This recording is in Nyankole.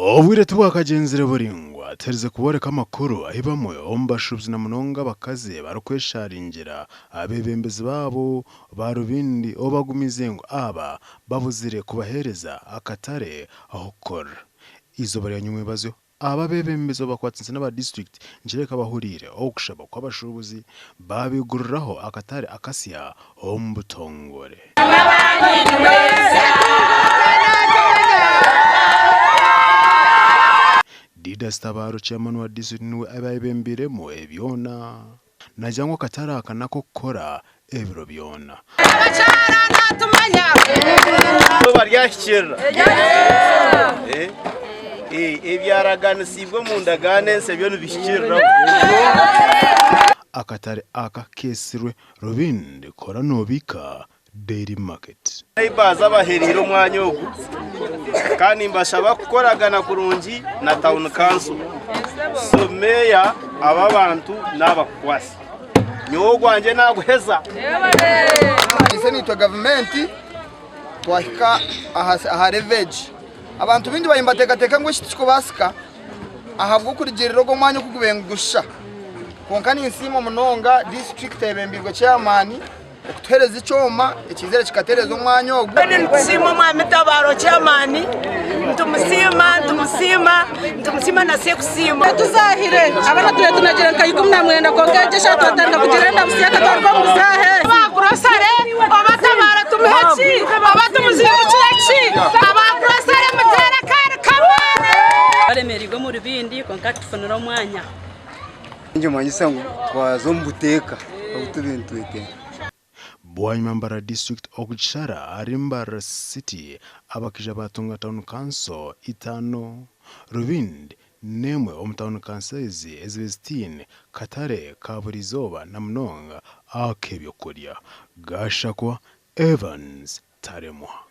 Obwire tibwakagyenzire buraingwa tuherize kubooreka amakuru ahu bamwe omu bashuubuzi na munonga abakazi barikwesharingira abeebembezi baabo ba Rubindi obu bagumize ngu aba babuzire kubaheereza akatare ah'okukorera. Eizooba rya nyomwebazyo, aba abeebembezi obu bakwatinise n'aba disiturikiti nikirabika bahuriire okushaba kw'abashuubuzi baabiguriraho akatare akasya omu butongore. Didas Tabaro Chairman wa disiturikiti niwe abayebembeiremu ebi byona. Nagira ngu akatare aka n'ak'okukora ebiro byona. Eizooba ryahikirira. Ebyaraganisiibwe omu ndagaano ensya byo nibihikiriraho. Akatare aka keetsirwe Rubindi kora nobiika Dairy Market. Neighbours abahereire omwanya ogu kandi nimbashaba kukoragana kurungi na town council. So meeya aba abantu nabakukwasa. Nyowe ogwangye naguheza. Ise naitwe gavumenti twahika aha level egi. Abantu baingi bariyo nibateekateeka ngu eki tikikubaasika ahabw'okurugiirira ogu omwanya oku gubaire nigushusha. Kwonka ninsiima munonga disiturikiti eyebembeirwe ceyamaani okutuheereza ekyoma ekiizire kikatereeza omwanya ogu. Nitusiima omwami Tabaro ceyamaani, nitumusiima, nitumusiima, nitumusiima na Sekusiima. Tuzahire abaana tubire tunagira nka 19 kwonka egyo eshaaha twatandika kugira enda busya twatandika omu buzaahe. Aba gurosare oba Tabaro tumuhe ki? Oba tumuzindukire ki? Aba gurosare muteere akaari k'amaani. Twaremereirwe omu rubindi kwonka tufunire omwanya. Nikimanyisa ngu twaza omu buteeka obu turiyo nitwetenga. Bwanyima Mbarara District okugishara ahari Mbarara City abakaija baatunga Town Council itaano, Rubindi n'emwe omu Town Council ezi ezibaire zitaine katare ka buri izooba na munonga ak'ebyokurya. Gashakwa Evans Taremwa.